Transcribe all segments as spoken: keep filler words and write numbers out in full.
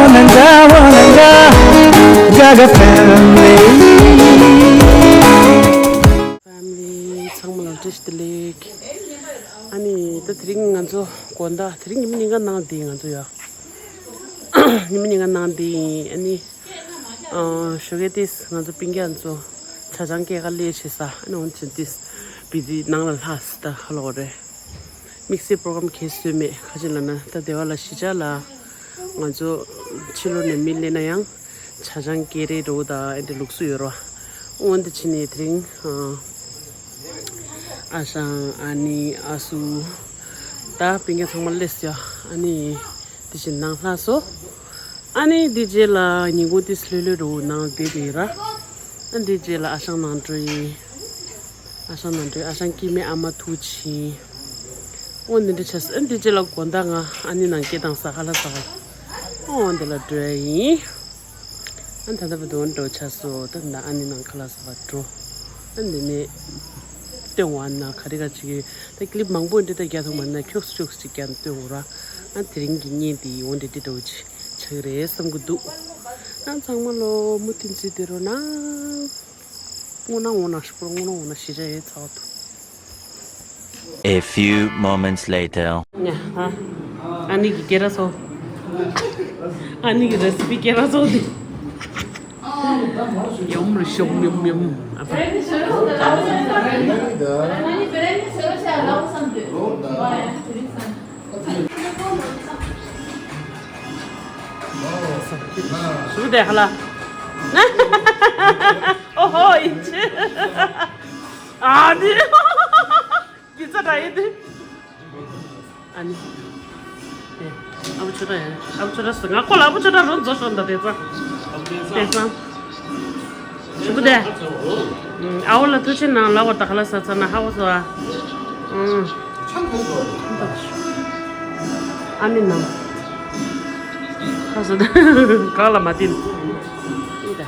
Wananga, wananga, Gaga family. Family ཚང་མ་ལ་བཀྲ་ཤིས་བདེ་ལེགས། ཨ་ནི་ད་དེ་རིང་ང་ཚོ་དགོང་དག་དེ་རིང་ཉི་མ་ཉིན་གང་གནང་བསྡད་ཡིན། ང་ཚོ་ཡ་ཉི་མ་ཉིན་གང་གནང་བསྡད་ཡིན། ཨ་ནི་ཨ་ཞོགས་ཀས་ཏིས་ང་ཚོ་སྤུན་ཀྱག་ཚོ་ཇ་ཆང་སྐྱེལ་ག་སླེབས་བྱས་ས། ཨ་ནི་འོན་ཏེ་ཏིས་བི་ཏི་ནང་ལ་ལྷགས་ད་ཧ་ལོ་རེད། དམིགས་བསལ་པོ་རོ་གྷ་རམ་གང་ཡང་བཟོས་མེད། ག་ཅི་ལབ་ན་ད་སྡེ་བ་ལ་གཞིས་ཆགས་ལ་ང་ཚོ་ཕྱི་ལོགས་ནས་མི་སླེབས་ན་ཡང་ཇ་ཆང་སྐྱེལ་རེས་འགྲོ་ད་ཨེ་འདྲ་ལུགས་སྲོལ་ཡོད་རེད་བ། འོན་ཏེ་ཕྱི་ནས་དེ་རིང་ཨ་ཨ་ཞང་ཨ་ནེ་ཨ་སུ་ད་སྤུན་ཀྱག་ཚང་མ་སླེབས་སོང་། ཨ་ནི་དེ་བཞིན་ནང་ལྷགས་སོང་། ཨ་ནི་དེ་རྗེས་ལ་ཉིན་གུང་ཏིས་ལྷོད་ལྷོད་རུ་ནང་བསྡད་དེ་ཡིན་ར། ཨ་དེ་རྗེས་ལ་ཨ་ཞང་ནང་འགྲོ་ཡིན། ཨ་ཞང་ནང་འགྲོ་ཡིན། ཨ་ཞང་སྐྱེ་དམན་ཨ་མ་ཐུག་ཕྱིན། འོ་འདི་འདྲ་བྱས་སོང་། ཨ་དེ་རྗེས་ལ་དགོང་དག་ང་ཨ་ནེ་ནང་སྐད་བཏང་ས་ཁ་ལག་ཟ་ག་འོ་འདི་ལ་འགྲོ་ཡ་ཡིན། ཨ་ད་ལྟ་བར་དུ་འགྲོ་ཆགས་སོང་། ད་ད་ཨ་ནེ་ནང་ཁ་ལག་ཟ་བར་འགྲོ། ཨ་འདི་ནས་སྟོན་བ་ན་ག་རེ་ག་ཅིག་ད་ཀི་ལིབ་མང་པོ་འདི་ད་རྒྱག་ཐུབ་མ་ན་ཁྱུག་ཁྱུག་ཅིག་རྒྱག་སྟོན་འོ་ར། ཨ་དེ་རིང་གི་བརྙན་འདི་འོ་འདི་འདི་འདྲ་བོ་ཅིག་ཆགས་རེད་བསམ་གི་འདུག་ཨ་ཚང་མ་ལོ་མུ་མཐུད་གཟིགས་བསྡད་རོགས་གནང་། དངོས་གནས་དངོས་གནས་ཞིག་པོ་དངོས་གནས་དངོས་གནས་ཞེ་དྲག་ཡོད་ཚ་བ་འདུག A few moments later. ཉ་ཧ། ཨ་ནེ་གི་སྐེ་རགས་སོ། ཨ་ནེ་གི་རེ་སི་པི་སྐེ་རགས་སོ་དེ། ཡོམ་རུ་ཤོམ་ཡོམ་ཡོམ། ཨ་ཕ། ཞུ་དེ་ཧ་ལ། ཨོ་ཧོ་ཨིན་ཅི། ཨ་ནི། གི་ཙ་ད་ཡེ་དེ། ཨ་ནི། ཨ་བུ་ཆོ་ད་ཡ། ཨ་བུ་ཆོ་ད་སི་ང་ཁོ་ལ་ཨ་བུ་ཆོ་ད་རོ་འཛོ་ཤོ་ད་དེ་ཙ། དེ་ཙ། ཞུ་དེ། ཨ་བུ་ལ་ཐུགས་ཆེ་གནང་ལ་བ་ད་ཁ་ལ་ས་ཚ་ན་ཧ་བ་སོ་ཨ། ཨ་ནི་ནང་། ཁ་ས་ད་ག་ལ་མ་བསྟན། ཨི་ད།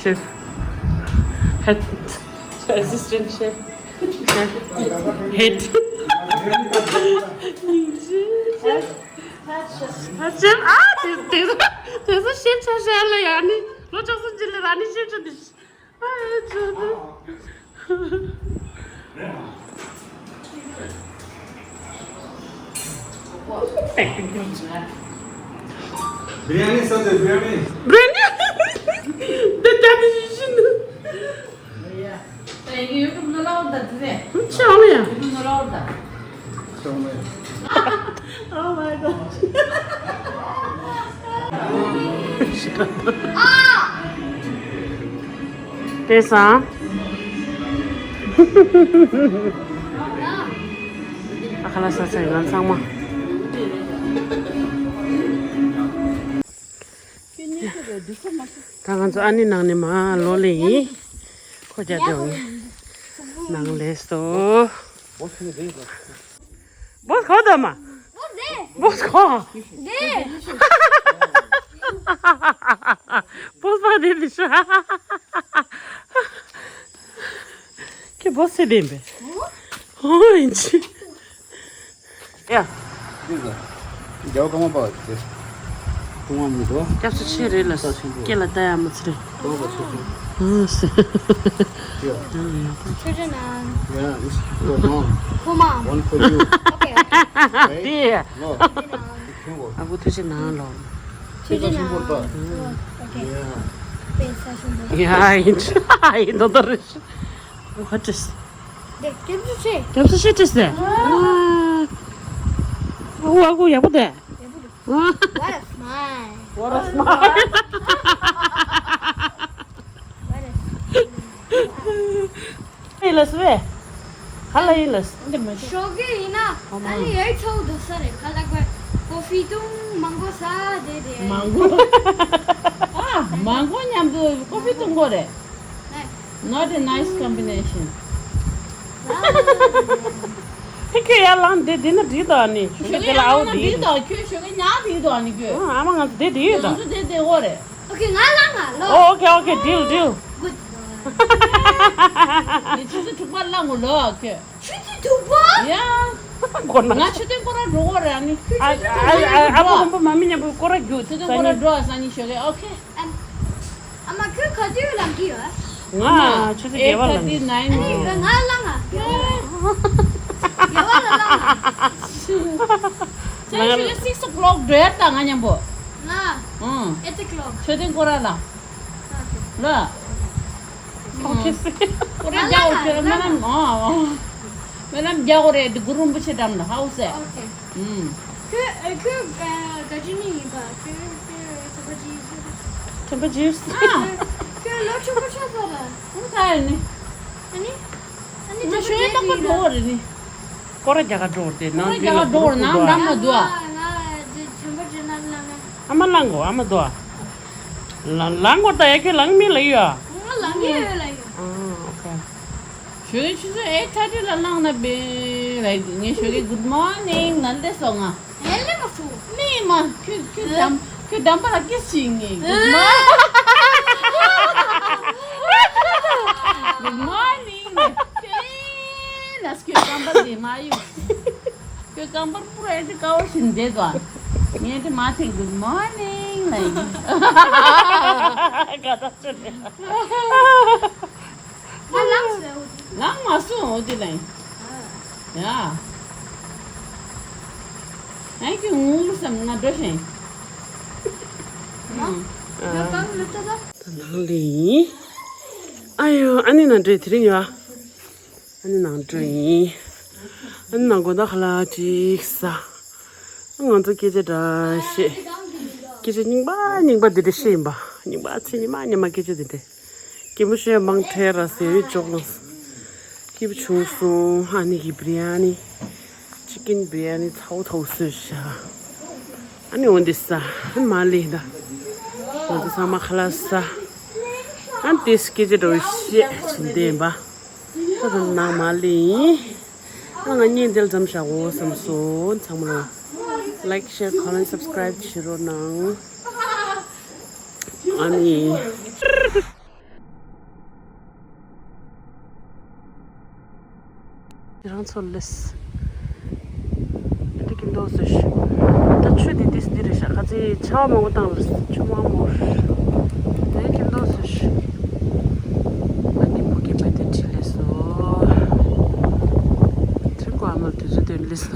Chef. Head. Assistant chef. Chef. Head. Chef. ཨ་དེ་དེ་དེ་ཚོ་ཤེབ་ཆ་ཤ་ལ་ཡ་ནི་ལོ་ཆ་སུ་ཇི་ལ་ར་ནི་ཤེབ་ཆ་དེ། Biryani, sir, biryani. Biryani. The television. Thank you. YouTube no la order today. Chao ya. YouTube no la order. Oh my god. དེ་སང་། ཨ་ཁ་ལ་ས་ཚ་ཡང་ཚང་མ། ད་ང་ཚོ་ཨ་ནི་ནང་ནས་མ་ལོ་ལེ་ཡིན། ཁོ་རྒྱ་དེ་ནང་ལས་སོ། བོ་ཁོ་ད་མ། བོ་ཁོ། བོ་པ་དེ་དེ་ཤ། ཁྱེད་བོ་སེ་དེ་འབེ། ཧོ་ཡིན་ཅི། ཡ། རྒྱལ་བ་ཀརྨ་པ་དེ། ཀྲུང་ཧྭ་མི་རིགས། སྐྱབས་སུ་མཆི་རེད་ལ། སྐྱབས་སུ་མཆི། སྐེ་ལ་ལྟ་ཡ་མ་ཚི་རེད། ཏོག་ཙམ་ཆེ་ཆུང་། ཨ་སེ། Yeah. ཆུ་ཆུ་ནང་། Yeah, it's for mom. For mom. One for you. Okay, okay. Right? དེ། ལོ། ཨ་བུ་ཐུགས་རྗེ་གནང་ལོ། ཆུ་ཆུ་ནང་། Okay. Yeah. དཔེ་ས་ཞིམ་པོ། ཡ་ཡིན་ཡིན་དོ་དོ་རེད། What is? དེ་སྐྱབས་སུ་མཆི། སྐྱབས་སུ་མཆི་ཏྲིས་ཏེ། ཨ། ཨ་ཁུ་ཨ་ཁུ་ཡག་པོ་དེ། What a smile. What a smile. What a smile. ཡིན་ལ་སུ་བས། ཧ་ལ་ཡིན་ལ་སུ། ཞོགས་ཀས་ཡིན་ན་ཨ་ནི་ཡའི་ཚ་བོ་འདུག་ས་རེད། ཁ་ལག་པ་ཀོ་ཧྥི་འཐུང་མང་པོ་ཟ་དེ་རེད། མང་པོ། ཨ་མང་པོ་མཉམ་དུ་ཀོ་ཧྥི་འཐུང་དགོས་རེད། Not a nice combination. ཁྱོད་ཡར་ལངས་དེ་དེ་ན་འགྲིག་དོ་ཨ་ནི། ཁྱོད་དེ་ལ་ཨའོ་དེ་འགྲིག་དོ། ཁྱོད་ཞོགས་ཀས་ཉལ་འགྲིག་དོ་ཨ་ནི་ཁྱོད། ཨ་མ་ང་ཚོ་དེ་དེ་ཡོད་དོ། ང་ཚོ་དེ་དེ་འོ་རེད། Okay, ང་ལངས་ང་ལོ། Oh, okay, okay, deal, deal. Good boy. ཁྱོད་ཚོ་དྲུག་པ་ལངས་ངོ་ལོ་ཁྱོད། ཆུ་ཚོད་དྲུག་པ། Yeah. སྐོར་ན། ང་མཆོད་རྟེན་སྐོར་ར་འགྲོ་གོ་ར་ནི། ཨ་ཨ་ཨ་ཨ་ཕོ་དང་པོ་མ་མི་མཉམ་པོ་སྐོར་ར་རྒྱུག་མཆོད་རྟེན་སྐོར་ར་འགྲོ་ཨ་སང་ཉིན་ཞོགས་ཀས་ཨོ་ཁེ། ཨ་མ་ཁྱོད་ག་དུས་ལངས་ཀྱི་ཡོད། ང་ཆུ་ཚོད་བརྒྱད་པ་ལངས། ཨ་ནི་ང་ལངས་ཨ། བརྒྱད་པ་ལ་ལངས་ཨ། ཁྱོད་ཞོགས་ཀས་six o'clock འགྲོ་ཡ་ད་ང་མཉམ་པོ། ང་ཨང་eight o'clock མཆོད་རྟེན་སྐོར་ར་ལ། ལ། ཨོ་ཁེ་སི། ཁོ་རེ་རྒྱག་འོ་ཁྱོད་ར་སྨོན་ལམ་ཨོ། སྨོན་ལམ་རྒྱག་འོ་རེད་འདི་གུ་རུ་རིན་པོ་ཆེ་འགྲམ་ལ་ཧའོ་སེ། ཨོ་ཁེ། ཨུམ། ཁྱོད་ཁྱོད་ག་ག་ཅི་ནས་ཡིན་པ། ཁྱོད་ཁྱོད་ཁྱོད་པ་ཅི་ཡིན། ཁྱོད་པ་ཅི་ཡིན། ཨ། ཁྱོད་ལོ་ཆུང་པོ་ཆགས་ཚར་ལ། ཁོང་ཚ་ཡོད་ནི། ཨ་ནི། ཨ་ནི་ང་ཆུང་པོ་ཆགས་ཚར་ལ། ཞོལ་ཏག་པ་འགྲོ་བ་རེད་ནི། སྐོར་ར་རྒྱག་ག་འགྲོ་བ་རེད་ནང་སྐོར་ར་རྒྱག་ག་འགྲོ་བ་ནང་འགྲམ་ལ་འདུག་ཨ། ང་ང་ཆུང་པོ་ཆགས་ན་ལ་ང་། ཨ་མ་ལངས་གོ་ཨ་མ་འདུག་ཨ། ལ་ལངས་གོ་ད་ཡ་ཁྱོད་ལངས་མིན་ལ་ཡོད་ཨ། ང་ལངས་ཡོད་ལ་ཡོད། ཨ་ཨོ་ཁེ། ཞོགས་ཀས་ཆུ་ཚོད་eight thirty ལ་ལངས་ན་བས་ལའི་ངས་ཞོགས་ཀས་good morning ནན་ཏེ་སོང་ང་། ཨེ་ལེ་མ་སོང་། མི་མ་ཁྱོད་ཁྱོད་འགྲམ་ཁྱོད་འགྲམ་པ་ལ་ཀི་སི་ཡིན་ངེས་good morning good morning ནས་ཁྱོད་ལ་ཁྱོད་འགྲམ་པ་ལས་མ་ཡོང་། ཁྱོད་རྐང་པར་པུ་ར་ཨེ་འདྲ་དཀའ་བ་ཞིག་འདེད་དོ། ངས་དེ་མ་ཐེངས་good morning ལ་ཡིན། ང་ལངས་སོང་། ལངས་མ་སོང་འོ་དེ་ལ་ཡིན། ཡ། ཨེ་ཁྱོད་ངུ་བསམ་ང་འགྲོ་ཤེས། ང་གང་ལ་ལྟ་ད། ད་ནང་ལ་ཡིན། ཨ་ཡོ་ཨ་ནི་ན་འདྲེ་དེ་རིང་ཡོད། ཨ་ནི་ནང་འགྲོ་ཡིན། ཨ་ནི་ནང་དགོང་དག་ཁ་ལག་ཅིག་ཟ། ང་ཚོ་སྐད་ཆ་འདྲ་བཤད། སྐད་ཆ་རྙིང་པ་རྙིང་པ་འདི་འདྲ་བཤད་ཡིན་པ། རྙིང་པ་ཚེ་ཉི་མ་ཉི་མ་སྐད་ཆ་འདི་འདྲ། སྐྱེ་མོ་ཤོད་མང་ཁྲེ་ར་ཟེར་ཡོད་ཅོག་ལོ། སྐྱིད་པོ་བྱུང་སོང་ཨ་ནི་གི་བི་རི་ཡ་ནི། ཅི་ཀིན་བི་རི་ཡ་ནི་ཚ་བོ་ཚ་བོ་བཟོས་ཤག་ཨ་ནི་འོ་འདི་ཟ། ཨ་ནི་མ་ལི་ད། འོ་འདི་ཚང་མ་ཁ་ལག་ཟ། ཨ་ནི་དེ་སྐད་ཆ་འདྲ་བོ་བཤད་བྱིན་བསྡད་པ། ད་དུང་ནང་མ་ལི་ཡིན། ཨ་ང་བརྙན་འདི་ལ་མཚམས་བཞག་གོ་བསམ་སོང་ཚང་མ་ལ། Like share comment subscribe བྱེད་རོགས་གནང་། ཨ་ནི། ཁྱེད་རང་ཚོ་ལེས། འདི་ཀིན་དོ་སུ་ཤི། ད་ཆུ་འདི་ཏིས་འདི་རེད་ཤག་ཁ་ཚིག་ཆར་པ་མང་པོ་བཏང་རེད་ཆུ་མང་མོ། འདི་ཀིན་དོ་སུ་ཤི། ང་གཉིས་པོ་གི་མེ་དེ་ཁྲི་ལས་སོ། ཁྲི་ཀོ་ཨ་མ་དུས་ཚོད་དོན་ལས་ས།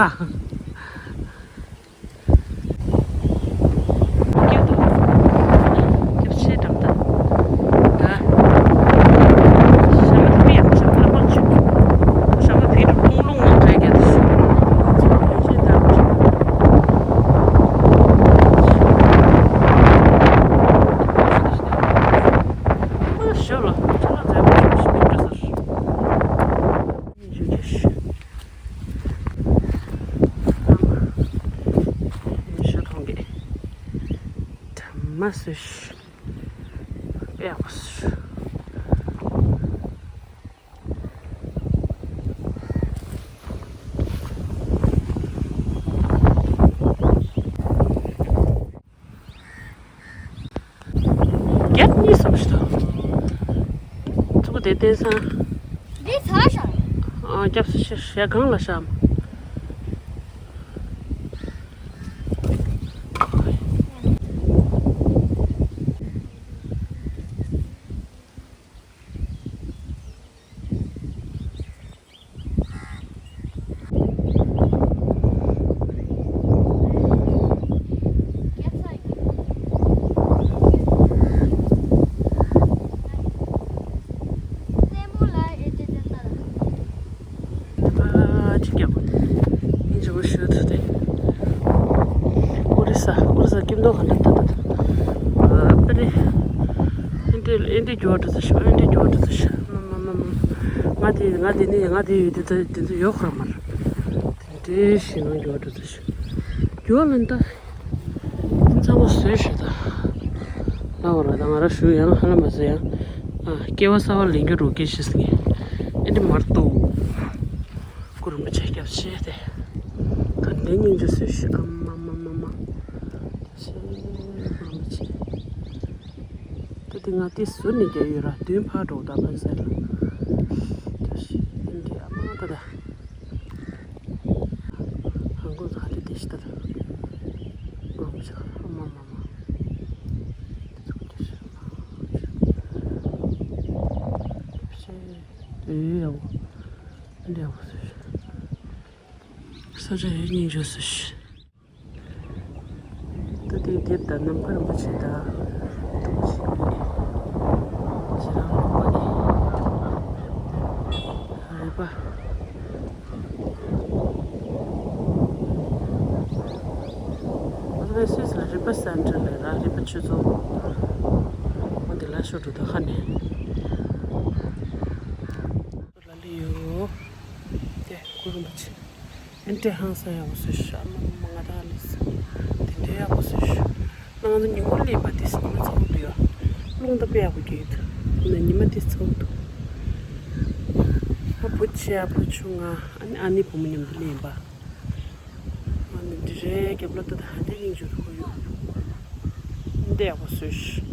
ཞོ་མཐོང་གི། དྲ་མ་སུ་ཤི། པེག་སུ། རྒྱབ་གཉིས་སམ་ཞིག་དང་། ཚུགས་དེ་བསྟན་སང་། འདི་ཚ་ཤ། ཨ་རྒྱབ་སུ་ཤི་ཞེ་གང་ལ་ཤམ། ཨ་ཅིག་རྒྱབ། ཨིན་ཇི་བོ་ཤོད་ཚུལ་དེ། ཨོ་རི་ས་ཨོ་རི་ས་ཀིམ་དོ་ག་འདྲ་ད་ད་ད། ཨ་པ་རེ། ཨིན་ཏི་ཨིན་ཏི་འགྱུར་བ་འགྲོ་ཚུལ་ཤོད། ཨིན་ཏི་འགྱུར་བ་འགྲོ་ཚུལ་ཤོད། མ་མ་མ་མ། ང་དེ་ང་དེ་ནི་ང་དེ་ཡོད་དེ་ད་དེ་ཚོ་ཡོད་ཁོ་ར་མ་རེད། དེ་འདྲའི་ཞེད་སྣང་འགྱུར་བ་འགྲོ་ཚུལ་ཤོད། འགྱུར་བ་ལ་ད། ཚང་མ་བཟོས་ཤག་ད། ལ་འོ་ར་ད་ང་ར་ཞུ་ཡང་ཧ་ལམ་མ་བཟོས་ཡང་། ཨ་སྐྱེ་བ་གསར་པ་ལེན་རྒྱུ་རོགས་སྐྱེས་ཤིག་ངས། ཨེ་འདི་མར་ཏོ། གུ་རུ་མ་ཆེ་སྐྱབས་ཆེ་སྟེ། ག་འདྲའི་སྙིང་རྗེ་བཟོས་ཤག་ཨ་མ་མ་མ་མ། སྐྱབས་ཆེ་གུ་རུ་མ་ཆེ། ད་དེ་ང་དེ་ཟུར་ནས་རྒྱག་ཡོད་ར་དུས་ཕར་འགྲོ་ད་ཕན་ཟེར་ར། སྐྱབས་ཆེ་ཨེ་འདི་ཨ་མ་ད་ད། ཅི་ལྟར། ཨ་མ་ཅག་ཨ་མ་མ་མ། ཨེ་ཡག་པོ། འདི་ཡག་པོ་ཟེར། ས་ཆ་ཡོད་སྙིང་རྗེ་ཟེར། ད་ལྟའི་དེབ་དང་ནམ་མཁའ་རིན་པོ་ཆེ་དང་། ཏོག་ཙམ་ཞིག་ཡོད་ནས། ཁྱེད་རང་ལོག་པ་ནས། རེད་པ། ང་ཚོ་སུད་སི་ལ་རི་པ་སེན་ཊར་ལ་ར་རི་པ་ཆོས་ཚོགས། འོ་འདི་ལ་ཤོག་འགྲོ་དང་ཧ་ནས། ལ་ལི་ཡོད། དེ་གུ་རུ་མ་ཆེ། ཨན་ཏྲེ་ཧང་སང་ཡག་པོ་བཟོས་ཤག་ཨ་མ་མ་ང་དང་ལི་སི། དེ་འདྲའི་ཡག་པོ་བཟོས་ཤག་ང་ཚོ་ཉིན་མོ་སླེབས་པ་དེ་ཉི་མ་ཚ་པོ་འདུག་ཡ། རླུང་རྟ་དཔེ་ཡག་པོ་རྒྱུག་འདུག་ཨ་ནི་ཉི་མ་དེ་ཚ་པོ་འདུག་ཨ་བུ་ཆེ་ཨ་བུ་ཆུང་ང་ཨ་ནི་ཨ་ནེ་བུ་མོ་མཉམ་དུ་སླེབས་ཡིན་པ། ཨ་ནི་འདི་རེད་རྒྱབ་ལོགས་ད་ད་ཧ་འདི་སྙིང་རྗེ་རུ་ཡོད། འདི་ཡག་པོ་བཟོས་ཤག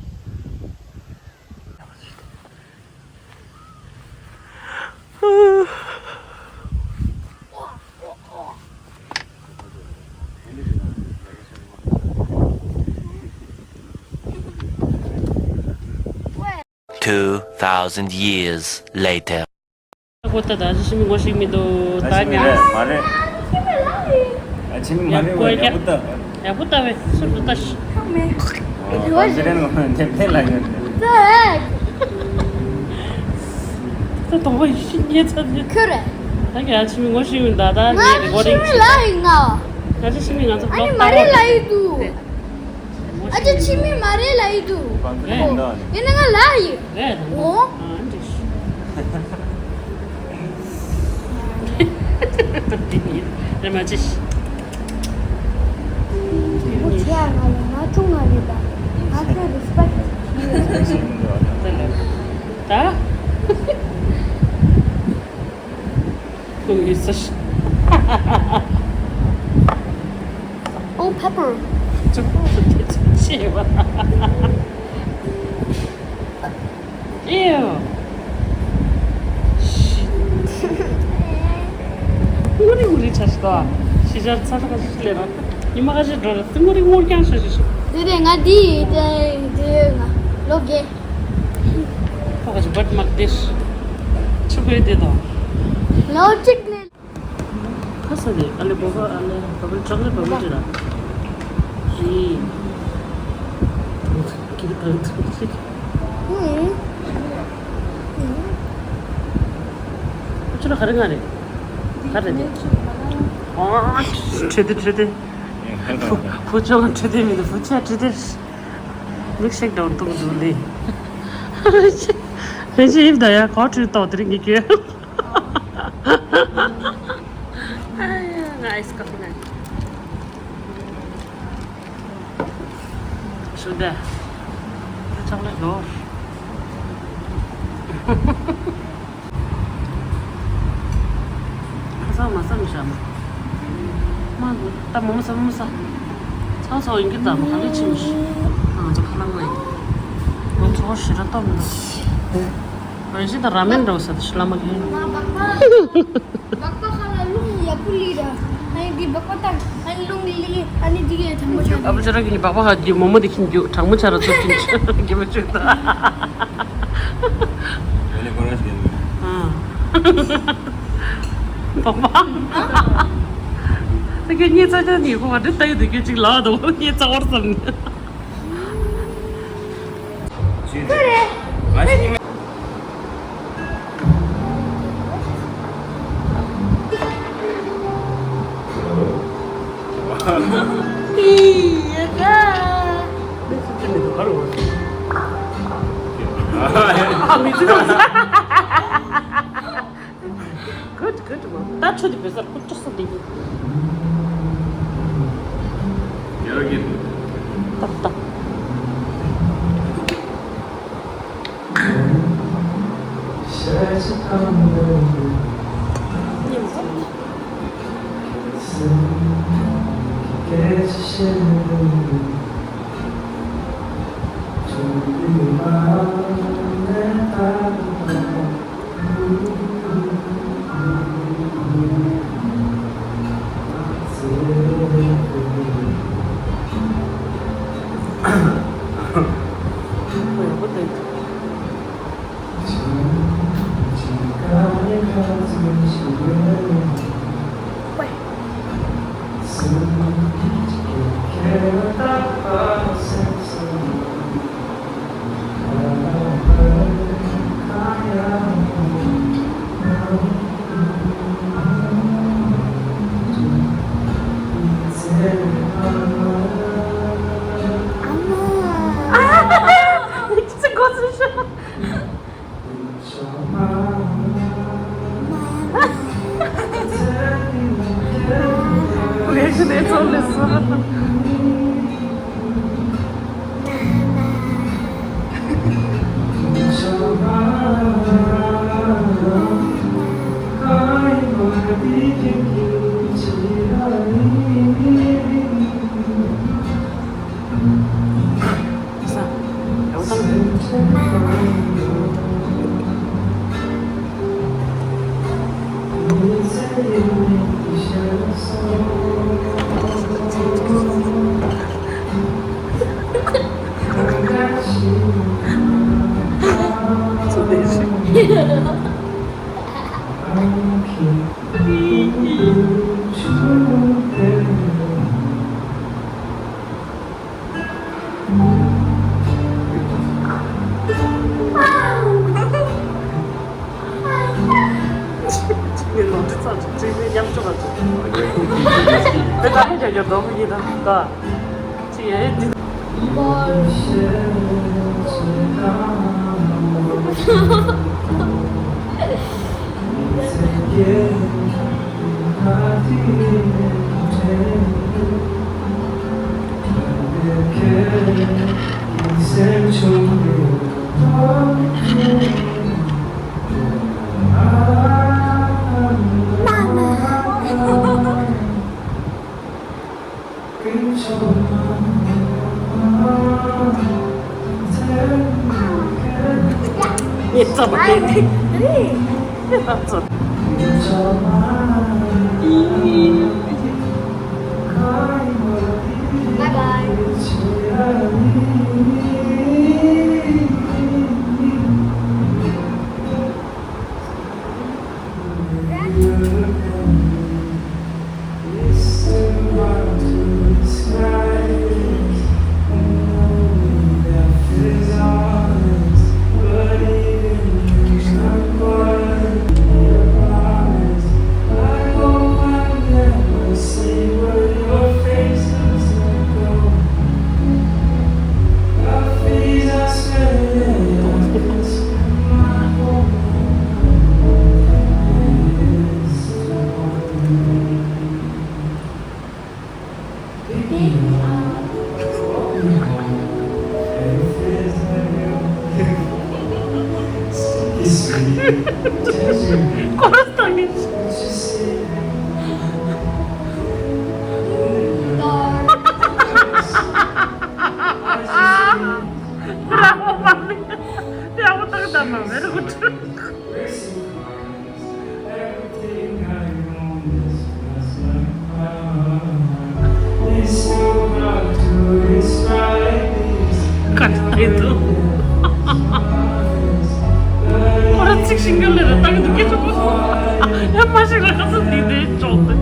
Two thousand years later. ཁོ་ད་ད་ཅི་ཞིག་མི་ངོ་ཤེས་མི་འདུག་ད་ཉ། མ་རེད། ཨ་ཆི་མི་མ་རེད་བ། ཡག་པོ་ལྟ། ཡག་པོ་ལྟ་བས་སུ་འདུག་ལྟ་ཤི། ཁང་མེད། ཨོ་ཁོ་ཟེར་ནོ་དེབ་ཐེ་ལ་ཡོད། ད་དོ་བ་ཡི་ཤི་ཉེ་ཚ་ནི། ཁྱོད་རེད། ད་ཀྱ་ཨ་ཆི་མི་ངོ་ཤེས་མི་འདུག་ད་ང་ཉེ་རི་ཀོ་ཆི་རིང་མི་ལ་ཡིན་ང་། ད་ཅི་ཞིག་མི་ང་ཚོ་ཨ་ནི་མ་རེད་ལ་ཡིན་འདུག་ཨ་ཅེ་ཆི་མི་མ་རེད་ལ་ཡི་དུ། ཨོ། ཡིན་ན་ང་ལ་ཡི། ཨོ། རེད་མ་ཅི། ཁོ་ཆེ་ང་ལ་ང་ཆུང་ང་རེད་པ། ང་ཚོའི་རེ་སི་པེག་ད། ཁོང་ཡོད་ས་ཞིག Oh, pepper. ཅུང་ཟད་དེ་ཚོ་ཆེ་བ། ཨེ་ཡོ། ངུ་རི་ངུ་རི་ཆ་ཞིག་དོ། ཤི་ཞར་ཚ་ལ་ཁ་ཤས་ལས་ར། ཉི་མ་ཁ་ཤས་འགྲོ་ར་ངུ་རི་ངུ་རྐྱང་ཤ་ཞིག་ཤིག་དེ་དེ་ང་དེ་དེ་དེ་ང་ལོ་རྒས། ཁོ་ག་ཅི་བད་མ་དེ་ཤི། ཆུ་བོའི་དེ་དང་། ལོ་གཅིག་ལས། ཁ་ས་དེ་ཨ་ལེ་བོ་བ་ཨ་ལེ་བོ་བ་ཅོག་ལེ་བོ་བ་ཅི་ར། ཞི། ཁྱི་ག་ཐང་ཐུག་ཅིག་ཁྱི་ར་ག་རེ་ང་རེ། ག་རེ་དེ། ཨ་ཁྲེ་དེ་ཁྲེ་དེ། བུ་ཅོག་ཁྲེ་དེ་མི་འདུག་བུ་ཆ་ཁྲེ་དེ། མིག་ཤེག་ཏོང་ཏོང་འདུག་ལེ། རེ་ཅི་ཡིབ་ད་ཡ་གོ་ཁྲུས་ཏོག་དེ་རིང་གི་ཁྱོད། ཨ་ཡ་ང་ཨའི་སི་ཀོ་ཕི་ན། ཞུ་དེ། ཅོག་ལེ་ལོ། ཁ་སང་མ་བསམ་བཞག་མ། མ་ད་མོ་མོ་ས་མོ་མོ་ས། ཚ་ཚ་ཡིན་གྱི་ད་མོ་ག་ལེ་ཕྱིན་ཤི། ང་ཚོ་ཁ་ལག་མ་ཡིན། ང་ཚོ་ཞི་ར་ཏོ་མི་འདུག་རང་བཞིན་ད་ར་མེན་འགྲོ་ས་དེ་ཤི་ལ་མ་གི། སྦག་སྦག་ཁ་ལ་རླུང་ཡག་པོ་ལི་ར། ཨ་ནི་འདི་སྦག་སྦག་ཏག་ཨ་ནི་རླུང་ལི་ལི་ཨ་ནི་འདི་གའི་དྲང་མོ་ཆགས། ཨ་བུ་ཅ་ར་གི་ནི་སྦག་སྦག་ཧ་གི་མོ་མོ་དེ་ཁྱིམ་རྒྱུ་དྲང་མོ་ཆ་ར་ཚོ་ཁྱིམ་ཆ་གི་མོ་ཆུ་ད། ཨ། སྦག་སྦག་ད་གི་ཉེ་ཚ་ཅན་ནི་ཁོ་བ་འདི་ལྟ་ཡི་འདུག་གི་ཅིག་ལ་དོ་ཉེ་ཚ་བར་ཙམ་ནི། Good, good. ད་ཆུ་དེ་བེ་ས་ཁུ་ཆུ་སུ་དེ་གི། ཡར་གི། ཏག་ཏག་ནས་ཚོགས་ལས་སོ། ཁོ་ར་ཚིག་ཤིང་གི་ལེ་ར་ཏང་དུ་ཀི་ཆོ་ཡ་མ་ཤི་ར་ཁ་སུ་དི་དེ་ཅོག་ཏེ།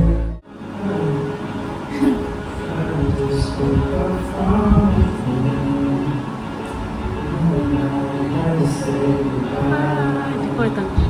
ཁོས་དང་།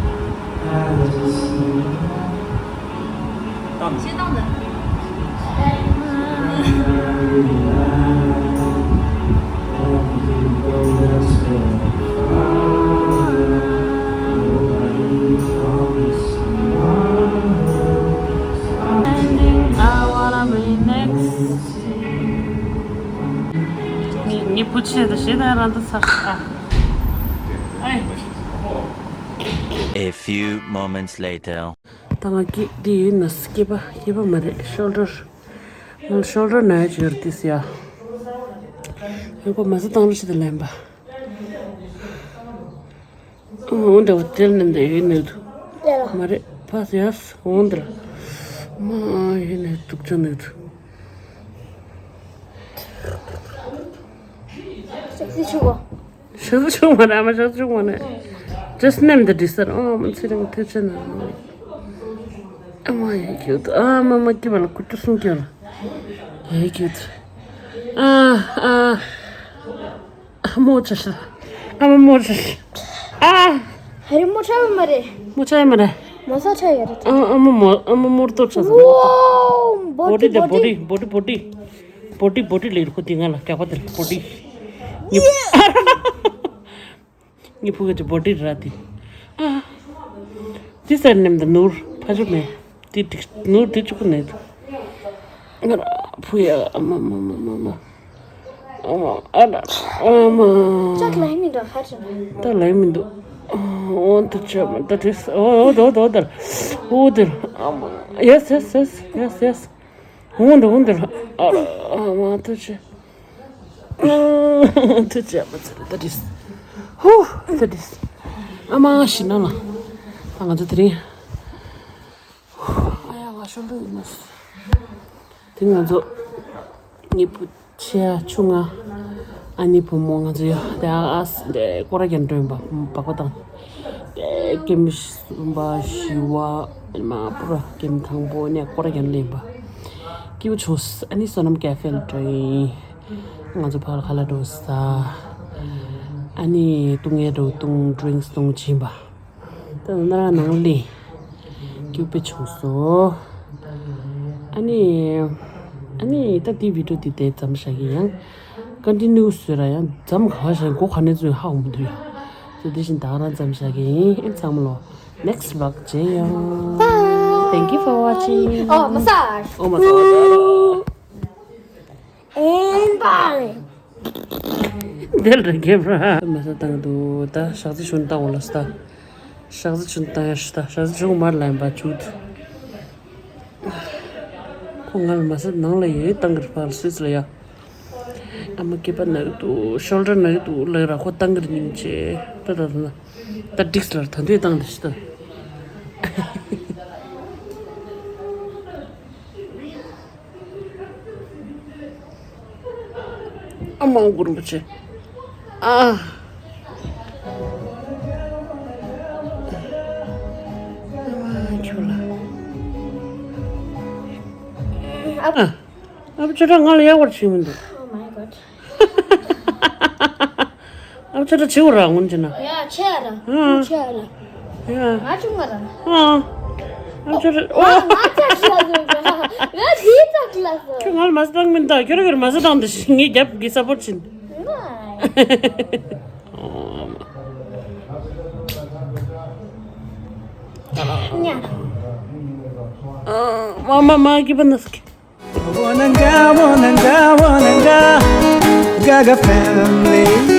ངའི་བུ་ཆེ་དང་ཞེ་དྲག་རང་དུ་ཚར། ཨ། ཨེ། A few moments later. ད་ང་སྐྱེ་འདི་ཡིན་ན་སྐྱེས་པ་སྐྱེས་པ་མ་རེད། ཤོལ་ཌར། ང་ཤོལ་ཌར་ན་ཡ་ཅིག་ཡོད་རེད་དེ་ཟེར་ཡ། ཡང་ཁོ་མ་ཟ་བཏང་རུ་ཞིག་ཏུ་ལེན་པ། འོ་འདྲ་བ་དེར་ནི་འདི་ཡོད་ནི་འདུག་མ་རེད། ཕ་ཟེར་ཡ་འོ་འདྲ་མ་ཡོད་ནི་འདུག་ཅོ་ནི་འདུག་ཞག་ཚི་ཆུ་བོ། ཞག་ཚི་ཆུང་མ་རེད། ཨ་མ་ཞག་ཚི་ཆུང་མ་རེད། ཇས་ནེམ་དེ་འདྲི་སར། ཨ་མ་ཚེ་རིང་ཐེ་ཆེ་ན། ཨ་མ་ཡ་ཁྱོད་ཨ་མ་མ་སྐྱིད་པ་ལ་ཁུ་ཆུ་སུང་སྐྱོ་ལ། ཡ་ཁྱོད་ཨ་ཨ་ཨ་མོ་ཆ་ཤ། ཨ་མ་མོ་ཆ་ཤ། ཨ། ཧ་རི་མོ་ཆ་བ་མ་རེད། མོ་ཆ་ཡ་མ་རེད། མོ་ས་ཆ་ཡ་རེད། ཨ་ཨ་མོ་མོ་ཨ་མོ་མོར་ཏོ་ཆ་ས། བོ་ཊི་དེ་བོ་ཊི་བོ་ཊི་བོ་ཊི། བོ་ཊི་བོ་ཊི་ལེར་ཁོ་དེ་ང་ལ་སྐྱག་པ་དེ་ལ་བོ་ཊི། ངའི་ཕུ་ག་ཅི་བོ་ཊི་ར་དེ། ཨ། དེ་སར་ནེམ་ད་ནོར་ཕ་ཆུ་མེ། དེ་ཏིག་ནོར་དེ་ཆུ་ཁུ་ནེ་དུ། ང་ར་ཕུ་ཡ། ཨ་མ་མ་མ་མ་མ། ཨ་མ། ཨ་ར། ཨ་མ། ལྕགས་ལའི་མི་འདུག་ཧ་ཅང་། ད་ལའི་མི་འདུག་ཨོ་ད་ཅི་མ་ད་དེ། ཨོ་ད་ད་ད། ཨོ་ད། ཨ་མ། ཡེས་ཡེས་ཡེས་ཡེས་ཡེས། འོང་འདུག་འོང་འདུག་ཨ་ར། ཨ་མ་ད་ཅི། ད་ཅི་མ་ཚར་ད་དེ། ཧུ། ད་དེ། ཨ་མ་ཤི་ན་ལ། ད་ང་ཚོ་དེ་རིང་། ཨ་ཡ་ང་ཤོར་འདུག་ཡིན་ན། དེ་ང་ཚོ་ངའི་བུ་ཆེ་ཆུང་ང་ཨ་ནེ་བུ་མོ་ང་ཚོ་ཡོད་དེ། ཨ་ཨ་དེ་སྐོར་ར་རྒྱག་འགྲོ་ཡིན་པ། སྦག་སྦག་དང་དེ་ཀེམ་གསུམ་པ་བཞི་པ་མ་པུ་ར་ཀེམ་དང་པོ་ནས་སྐོར་ར་རྒྱག་ལེན་པ་སྐྱིད་པོ་བྱུང་། ཨ་ནི་བསོད་ནམས་ཀེ་ཧྥེ་ལ་འགྲོ་ཡིན། ང་ཚོ་ཕ་ལ་ཁ་ལག་འགྲོ་ས། ཨ་ནི་བཏུང་ཡས་འགྲོ། བཏུང་ཌི་རིང་སི་བཏུང་བྱིན་པ། ད་ན་ར་ནང་ལས་སྐྱུག་པའི་ཆུང་སོ། ཨ་ནི། ཨ་ནི་ད་དེ་བི་ཌི་ཡོ་དེ་དེ་ཙམ་བཞག་གི་ཡང་། ཀོན་ཊི་ནིའུ་བཟོས་ར་ཡང་ཙམ་ག་བ་བཞག་མགོ་ག་ནས་བཙུགས་ཧ་གོ་མི་འདུག་ཡ། དེ་དེ་བཞིན་ད་ག་རང་ཙམ་བཞག་གི་ཡིན། ཨེ་ཚང་མ་ལོ། Next vlog ཅེ་ཡང་། Thank you for watching. Oh, massage. Oh, massage. ཨེན་པ་རེད། དེ་ལ་རྒྱབ་ར། མ་ས་བཏང་འདུག་ད་ཞག་རྩི་ཆུན་བཏང་འོ་ལ་སྟ། ཞག་རྩི་ཆུན་བཏང་ཡ་ཤི་ད། ཞག་རྩི་ཆུན་མར་ལ་ཡིན་པ་བྱུག་འདུག་ཁོ་ང་ལ་མ་ས་ནང་ལ་ཡོད་བཏང་གི་རེད། ཕར་སུད་སི་ལ་ཡ། ཨ་མ་སྐེད་པ་ན་གི་འདུག་ཤོལ་ཌར་ན་གི་འདུག་ལབ་ར། ཁོ་བཏང་གི་རེད་སྙིང་རྗེ། ད་ད་ད་ད་འགྲིག་ལ་ད་དུང་བཏང་འདི་ཤི་ད། ཨ་མ་གུ་རུ་པ་ཆེ། ཨ། ཨ་མ་ཁྱོད་ལ། ཨ། ཨ་ཕ་ཆོས་གྲགས་ང་ལ་ཡག་པར་བྱེད་མི་འདུག Oh my god. ཨ་ཕ་ཆོས་གྲགས་བྱེད་འོ་ར་སྔོན་ཆེ་ན། ཡ་ཆེ་ར། ཨ། ཆེ་ར། ཡ། ང་ཆུང་མ་ར། ཨ། ཨ་ཕ་ཆོས་གྲགས། ཨོ། ང་ང་ཆ་ཤ་ཟོ་ག་ང་དེའི་ཐག་ལ་ཟོ། ཁྱོད་ང་ལ་མ་ཟ་བཏང་མིན་ད། ཁྱོད་ར་ཁྱོད་ར་མ་ཟ་བཏང་དེ་ཞིག་ངས་རྒྱབ་ཀྱི་སབ་པོར་བྱིན། ཉ། ཨ། མ་མ་མ་གི་པ་ན་སྐྱེ། Wananga, wananga, wananga, Gaga family.